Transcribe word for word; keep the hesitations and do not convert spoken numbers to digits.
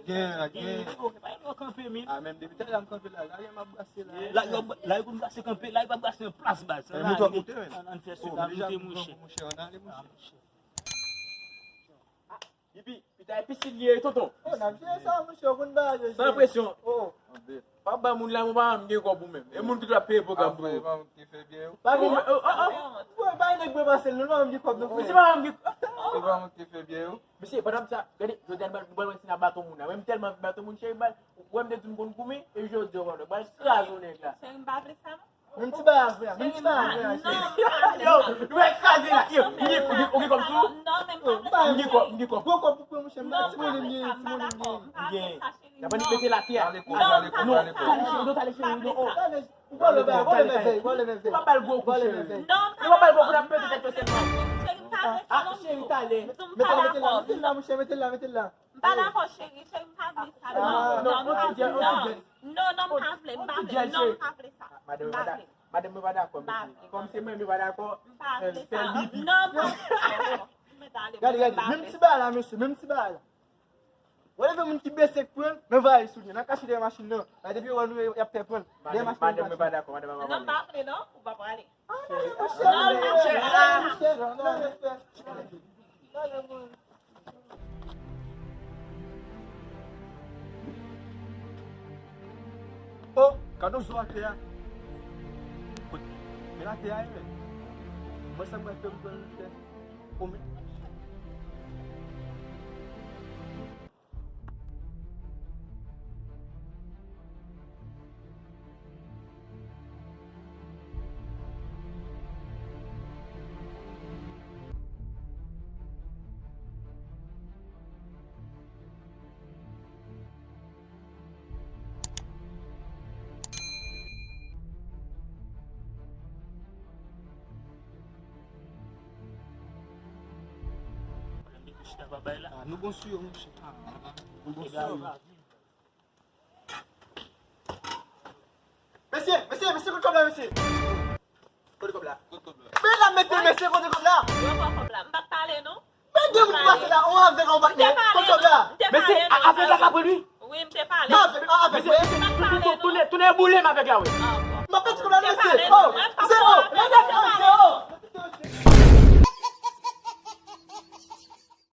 Gen, gen. Yo, pa yo kanpe, men. Ah, menm depi talè m kanpe la, la, m ap brase la. La, yo, la, yo konn brase kanpe, la, yo pa brase nan plas, baz. Eh, moute, moute, men. Ann, ann fè sou la, moute, monchè. Monchè, ann ale, monchè. Epi, pita e pisin li ye, tonton. Oh, n ap jere sa, monchè, ou konn bagay yo. San presyon. Oh. Pa ba moun la, mwen pa janm gen kòb ou menm. E moun ki t ap peye pwogram pou ou. Pa gen, oh, oh, oh. Woy, bay nèg mwen pase l, nou pa menm gen kòb nou. Misye pa menm gen. Se pa mwen ki te fè byen yo. Mesye, pandan m sa, gade, jodi a nou pral wè si n a baton moun nan. Mwen, m tèlman anvi baton moun, cheri, m pral, ou wè m te di m konn goumen, e jodi a, w pral kraze yon nèg la. Cheri, m pa vle sa, non. Menm ti bagay a vre, menm ti bagay a vre, cheri. Yo, nou pral kraze la. Yo, m gen, m gen, m gen kòb sou. Non, men m pa vle sa, cheri. M gen kòb, m gen kòb. Gwo kòb pou pran, monchè, m pa timoun, m gen timoun, m gen. M gen. N ap annik mete l atè a. Ale kòb, ale kòb, ale kòb. Non, cheri, non, ale, cheri, non. Ou vòlè, ou vòlè mèvèy, ou vòlè mèvèy. Ou pa ba l gwo kou, cheri. Non, ou pa ba l gwo kou, n ap pete tèt yo sèlman. Cheri, m pa vle sa non plis. Cheri, talè. M pa dakò. Mete l la, mete l la, monchè, mete l la, mete l la. M pa dakò, cheri, cheri, m pa vle sa. Non, non, non, non, non, m pa vle, m pa vle, non, m pa vle sa. Madanm, madanm, madanm, mwen pa dakò, mesye. Kòm se mwen, mwen pa dakò. M pa vle sa. Non, m pa vle sa. Gade, gade, menm ti bagay la, mesye, menm ti bagay la. Ou lè fè moun ki bese k pran l, nan valiz ou li, nan kache dèyè machin nan. La depi yo wè nou, y ap fè pran l. Dèyè machin nan. Madanm, mwen pa dakò, madanm, mwen pa pale. Non, m pa vle non, ou pa prale. Non, non, non, non, non. Oh, gade yon zo atè a. Men atè a ye, men. Mwen sa mwen fè m pran tè. Oh, men. Ah, nou bon sou yo, monchè. Nou bon sou yo. Mesye, mesye, mesye, kote kòb la, mesye? Kote kòb la? Kote kòb la? Men la mete mesye, kote kòb la? Yo pran kòb la. M pa t pale non. Men gen moun ki pase la, on avèg, on pa kote kòb la. Mesye, avèg la ka pran li? Wi, m te pale. Non, avèg, avèg, mesye, tounen, tounen boule m avèg la, wi. M ap pèdi kòb la, mesye. Oh.